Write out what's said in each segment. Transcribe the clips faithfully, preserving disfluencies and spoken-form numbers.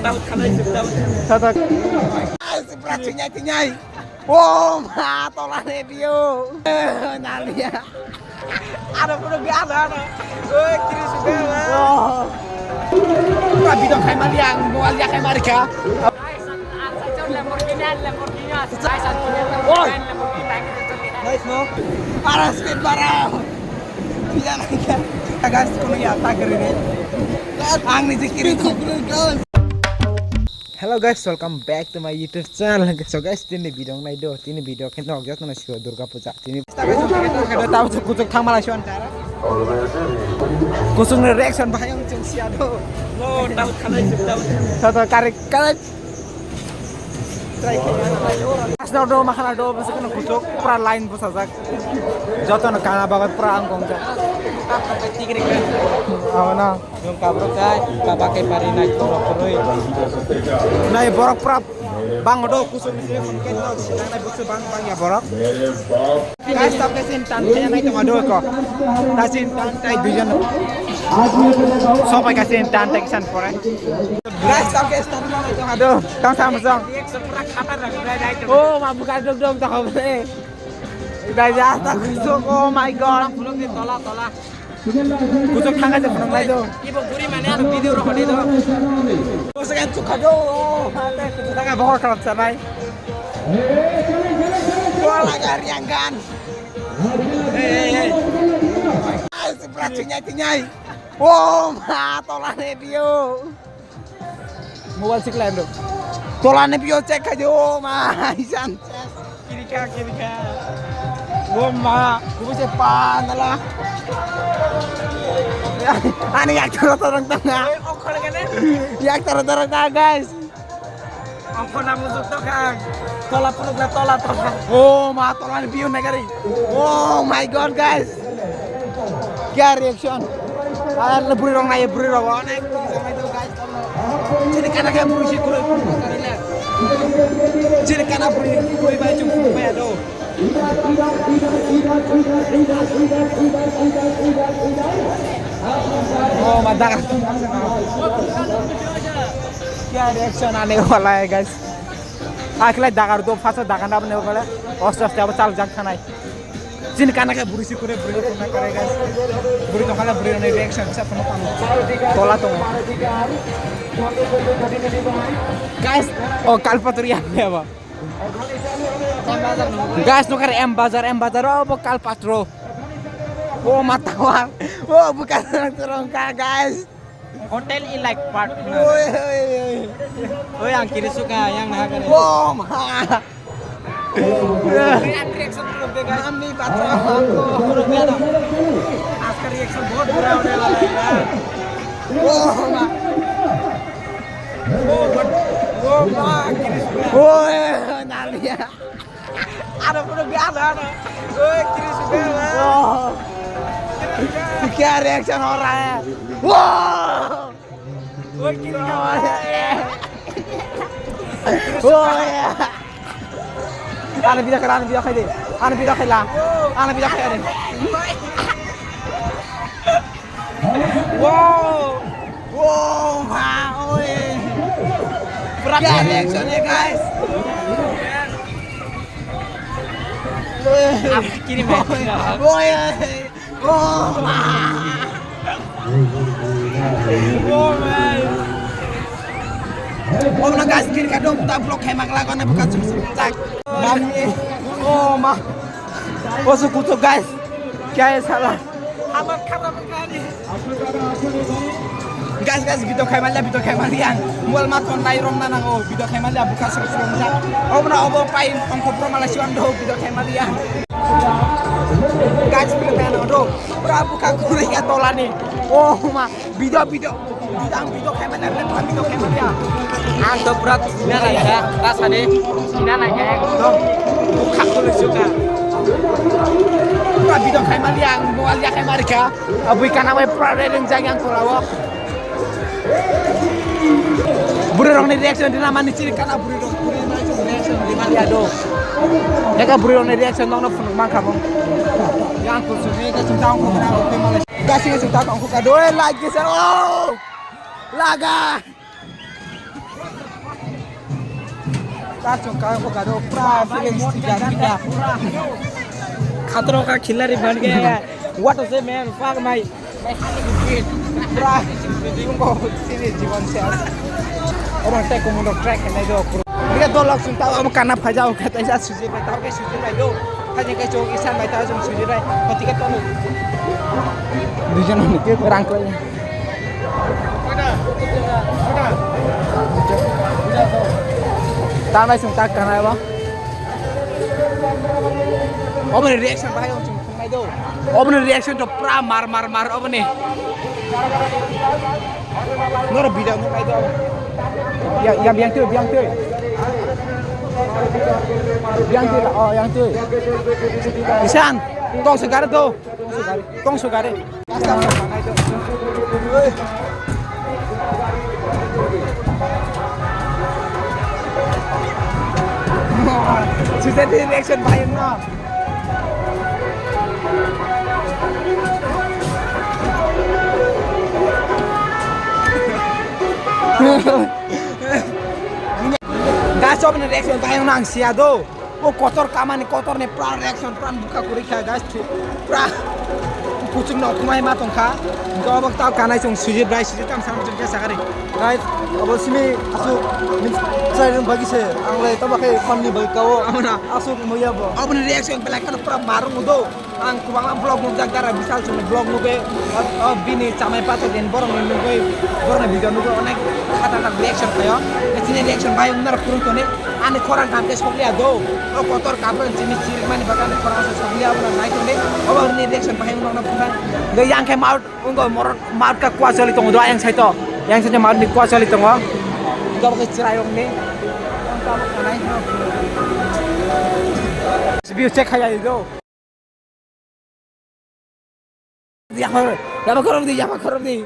Tata. Ay, si pura chinyai, chinyai. Oh, ma, tola ni view. Eh, nalia. Ada pura gak ada, ada. Oi, kiri sudah, lah. Oh. Pura bidang khai mali ang, mau alia khai mari kah? Oi. Nice, no? Para speed, para. Iya, iya. Guys, kono ya, tak kiri ni. Ang ni jikiri. Hello guys, welcome back to my YouTube channel. So guys, tini video nai do, tini video khe nok jat na siro Durga Puja. Tini tao kuchuk thang malai shon. Kuchuk ni reaction bahai ang chung sia do. No, tao khalai suk tao. Tao tao correct, correct. Asna do makhana do bwswk no kuchuk pura line bwsajak. Joto no kana bagwi pura ang gongjak. Abo na. Yung kabrok kai, kabak kai pari nai toro koroi. Nai borok pura bang do kusum ni sini phone kai no sinang nai bwswk bang bang ya borok. Guys, tap kasin tan kaya nai tong ado ko. Kasin tan tai duijon. Sopai kasin tan tai kisan pore. Guys, tap kasin tan kaya nai tong ado. Tang sam song. Oh, ma buka dok dok tak apa eh. Guys, ya tak kusuk. Oh my God. Tola, tola. Kuchuk thang kaisa phunuk nai do. Ibo guri mane ano video rok hodi do. Kuchuk thang kaisa bohor kharap sanai. Wala gari anggan. Hey, hey, hey. Ay, si pura chinyai, chinyai. Oh, ma, tola ni view. Mobile sikla em do. Tola ni view check khai do, oh, ma, isan. Kirika, kirika. Oh ma, kubu se pa nala. Ani yak tara tara tanga. Oi, okhol gane. Yak tara tara tanga, guys. Okhol na mujuk to kang. Tola puruk na tola tola. Oh ma, tola ni view nagari. Oh my God, guys. Kya reaction? Ah, le buri rong nai, buri rong. Onek. Chini kana khe bui si kuroi phunukma kari le. Chini kana bui, bui bai chung phunukmaya do. Oh, ma dagar. Kya reaction aane wala hai, guys. Akhlai dagar do, phasa dagar na bne wala. Oste oste abo chal jak thanai. Chini kana khe buri si kure, buri tongna kare, guys. Buri tongkha le buri rokni reaction sa phano tamo. Tola tongo. Guys, o Kalpatru ya ne ba. Guys, no kare M Bazar, M Bazar, o bo Kalpatru. O ma tower. O bukan terong ka, guys. Hotel Elite Park. Oi, oi, oi. Oi, ang kiri suka, yang naha kare. Oh, ma. Reaction dulu, guys. Mami, baca aku. Dulu, guys. Aska reaction bahut bura hone wala hai na. Oh, ma. Oh, ma, kiri suka. Oi, nalia. Ada pura gak ada, ada. Oi, kiri suka, ma. Oh. Kya reaction ho raha hai? Wow! Oi, kiri suka. Oh, yeah. Ana bida khala, ana bida khaide. Ana bida khala. Ana bida khaide. Wow. Wow, ma, oi. Pura reaction ya, guys. Apa kiri, ma? Oi, oi. Oh, ma. Oh, man. Oh, na guys, kiri kadong ta vlog khai mangla ko na buka sum sum tak. Mami. Oh, ma. Oh, so kuto guys. Kya hai sala? Halat kharap hai gari. Guys, guys, video khai mangla, video khai mangla yang. Mol ma ton nai rom na nango, video khai mangla buka sum sum tak. Oh, na obo pai ongkho pro mala siwan do, video khai mangla yang. Guys, pura bukha khurui ya tolani. Oh ma, bido, bido. Bidang bido khaimani, bido khaimani ya. Ang to pura sina naikha, rasani. Sina naikha ekdom. Bukha khurui suka. Pura bido khaimani ang, mobile ya khaimani kha. Abui kana wai pura rering jagi ang tolao. Bwrwi rokni reaction rina mani chiri kana bwrwi rok bwrwi mani chong reaction rina ya do. Eka bwrwi rokni reaction nokno phunuk mankha mo. Yang kursu ni ka chungta ongkho kana ongkho male. Gasing chungta ongkho ka do like gese o. Laga. Tar chwng ka bo gado pura feelings tiga tiga. Khatro ka khilari ban ge. What to say, man? Fuck my. Pura tini jibon se. Oro tei komodo track khe nai do. Bia dolok chwng ta abo kana phaja o khe taisa suji bai ta ke suji bai do. Thani kai chwng isan bai ta chwng suji bai. Khoti khe tanu. Duijon ni rang klai. Tanai sung tak tanai ba. Oboni reaction bahai ong sung nai do. Oboni reaction to pra mar mar mar oboni. Noro bida nung nai do. Ya ya biang tu biang tu. Biang tu oh yang tu. Isan tong segar do. Tong sugari. Sujati reaction bayang no. Guys, oboni reaction bayang nang sia do. O kotor kamani kotor ni pran reaction pran bukha kuri kha guys, pran puchuk no kumai ma tong kha. Go bak tau kanai chung sujit bai sujit tam sam chung sakari. Guys, abo simi asuk min try rung bagi se ang lai tama khe fan ni bai kao. Amana. Asuk muya bo. Aboni reaction belai kheno pura marung do. Ang kubangma vlog nukjak dara bisal chung vlog nukbe. O bini chamai pato din borong ni nukbe borong ni video nukbe onek khatarnak reaction khayo. Chini reaction bai ungnar kurung toni. Ani khorang kam khe sokliya do. O kotor kapra chini chirmani bagani khorang se sokliya, abono nai tongdi. Obo ni reaction bahai wngna phunai. Hwnkhe yang khe maut wngkha morot maut ka kua choli tongo do ayang saito. Yang saito maut ni kua choli tongo. Jobo khe chwrai rokni. View check khai do. Yama, yama khorok di, yama khorok di.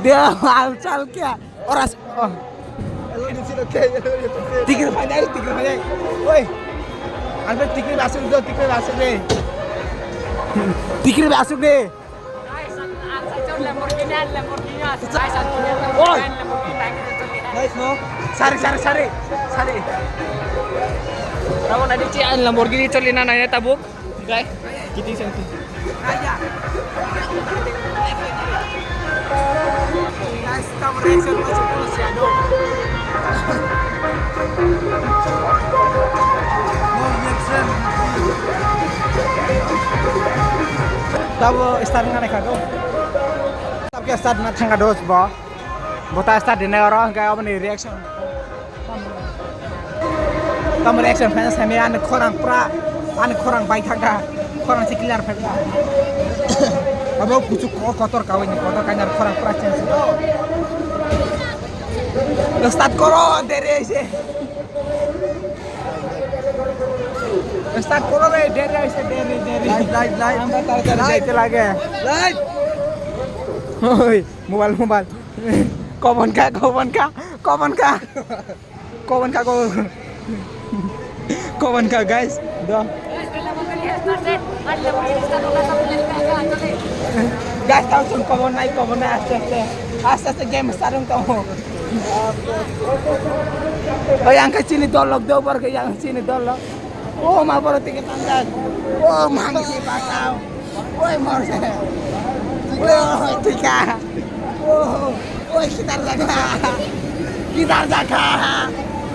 Dia hal chal kya? Oras. Oh. Tikir phai dai, tikir phai dai. Oi. Ang tikir asuk do, tikir asuk de. Tikir asuk de. Oi. Nice no? Sari, sari, sari. Sari. Tamo nadi ci an Lamborghini choli na nai tabuk. Guys, kiting sangti. Guys, tamo reaction mo chupo siado. Tamo start ngane kado. Tamo start na thanga dos bo. Bota start dine oro hingke aboni reaction. Tamo reaction phai sami ani khorang pura ani khorang bai thangkha khorang se clear phai. Abo kuchuk ko kotor kawi ni kotor kanyar khorang pura change. Start koro dere se. Start koro re dere se dere dere. Light light light. Amra tara tara jaite lage. Light. Oi mobile mobile. Kobon kha kobon kha kobon kha. Kobon kha kobon. Kobon kha guys. Do. Guys tau sun kobon nai kobon nai aste aste. Aste aste game start wng tongo. Oi ang khe chini dol lok do bor khe yang chini dol lok. Oh ma boro tike tangjak. Oh ma mi basao. Oi morse. Oi tika. Oh, oi kitar jakha. Kitar jakha.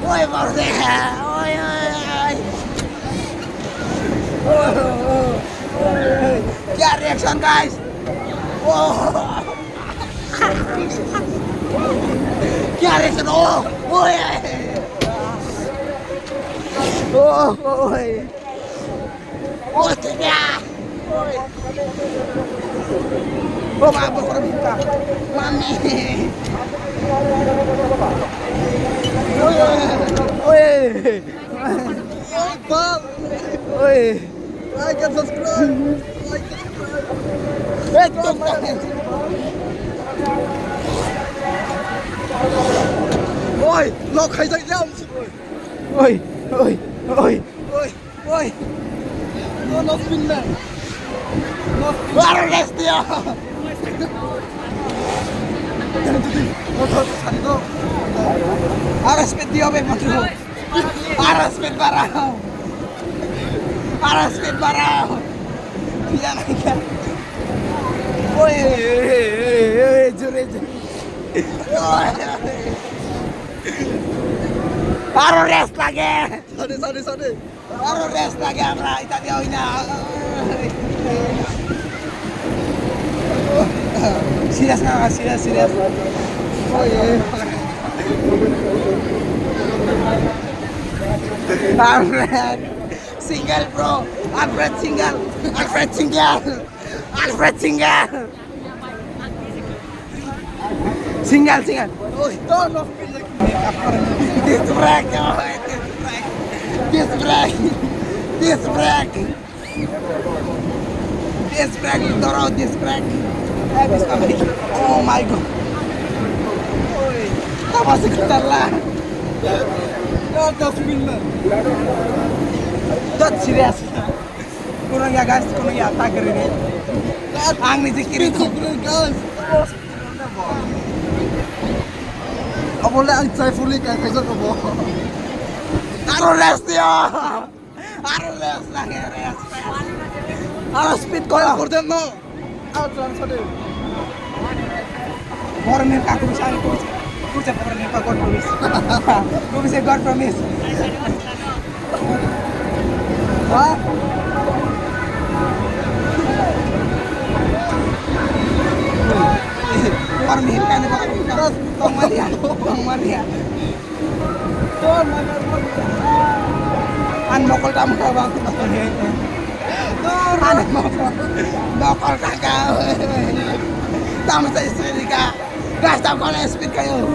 Oi morse. Oi oi oi. Oh, oh, oh. Kya reaction guys? Oh. Kya reaction? Oh, oi. Oh, oi. Oh, tidak. Oh, apa korang minta? Mami. Oi. Oi. Like and subscribe. Like, subscribe. Eh, tok, tok. Oi, lok khai jai jam. Oi, oi, oi. Oi. Oi! No, no spin, man. No spin. Arrest dia! Arrest Tío, ve, Mateo. Ahora speed para. Ahora speed para. Ya, ya. Oye, oye, oye, oye, jure, jure. Ahora rest lagi. Sorry, sorry, sorry. Aro rest lagi amra, ita dia hoina. Serious na, serious, serious. Alfred, single bro, Alfred single, Alfred single, Alfred single. Single, single. Disc brake, oh, disc brake. Disc brake. Disc brake. Disc brake, doro, disc brake. Eh, disc brake. Oh my God. Tama se kutala. Not the film. Not serious. Kono ya guys, kono ya tak kiri ni. Ang ni jikiri tu. Abole ang chai fuli kai kai jok abo. Aro rest dia. Aro rest lagi rest. Aro speed kau ya. Korden no. Out lang sa de. Borok ni kaku bisa, kaku bisa, borok ni kaku bisa. Kaku bisa God promise. Ha? Borok ni kan, borok ni kan. Tong maria, tong maria. An mokol tam ka bang. An mokol. Mokol taka. Tam sa speed ka. Gas tam kol speed kayo.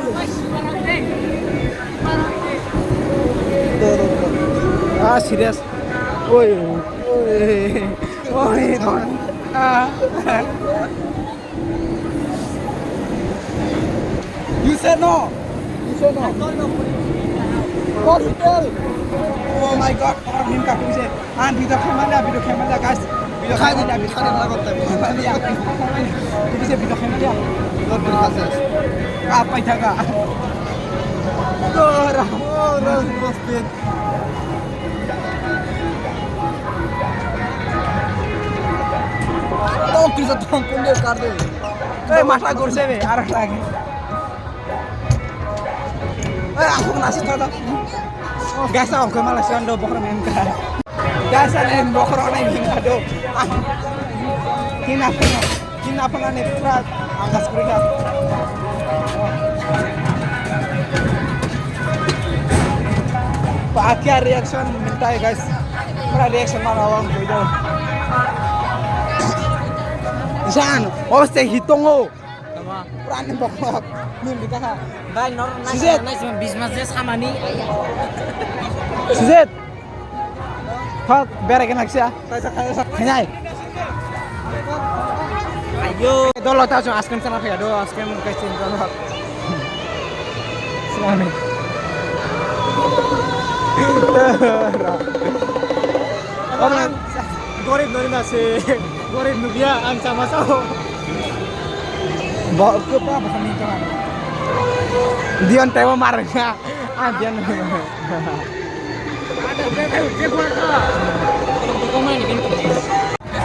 Ah, serious. Oi, oi, oi, oi. Ah. You say no. You say no. What you tell? Oh my God, orang minta kunci. Ah, video camera, video camera, guys. Video camera, video camera. Video camera. Apa itu? Orang, orang, orang. Tong kisa tong kunde karde. Eh, masa kurse be, arak lagi. Eh, aku nasi thada. Guys, aku ke Malaysia ando bokhor main ka. Guys, ada yang bokhor orang yang ada. Kina, kina. Kina apa nih, Prat? Angkas kuriga. Pak, क्या reaction मिलता है, guys? Pura reaction mana awang kuido. Jan, oh, se hitongo. Pura ni bokok. Nim di kaha. Bai, nor, nai, Sujit. Nai, bis mas je samani. Sujit. Thok, bere kena kisa. Khainai. Ayo. Dolo ta chung ice cream sana phaya do, ice cream kai chin dolo. Sani. Orang gorib nori nasi, gorib nubia ang sama sao. Bo, ke pa, apa kami itu? Dion tewa marga. Ah, Dion.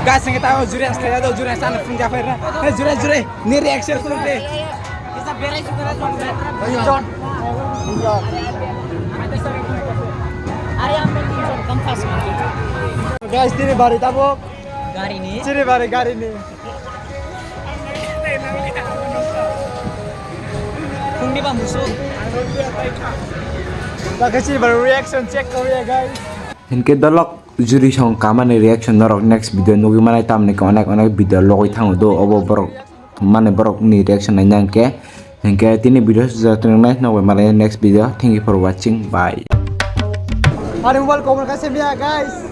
Guys, ang kita jure as kaya do, jure as ano pun jafai ra. Eh, jure, jure. Ni reaction ko de. Guys, tini bari tabok. Gari ni. Tini bari gari ni. Kung di ba musu. Bakasi baru reaction check kau ya guys. Hinkhe dolok juri song kamani reaction norok next video nugwi manai tamni khe onek onek video logwi thango do obo borok mane borok ni reaction naina hinkhe hinkhe tini video sujak twngnai nokbai manai next video thank you for watching bye. Ani mobile cover kaise miya guys.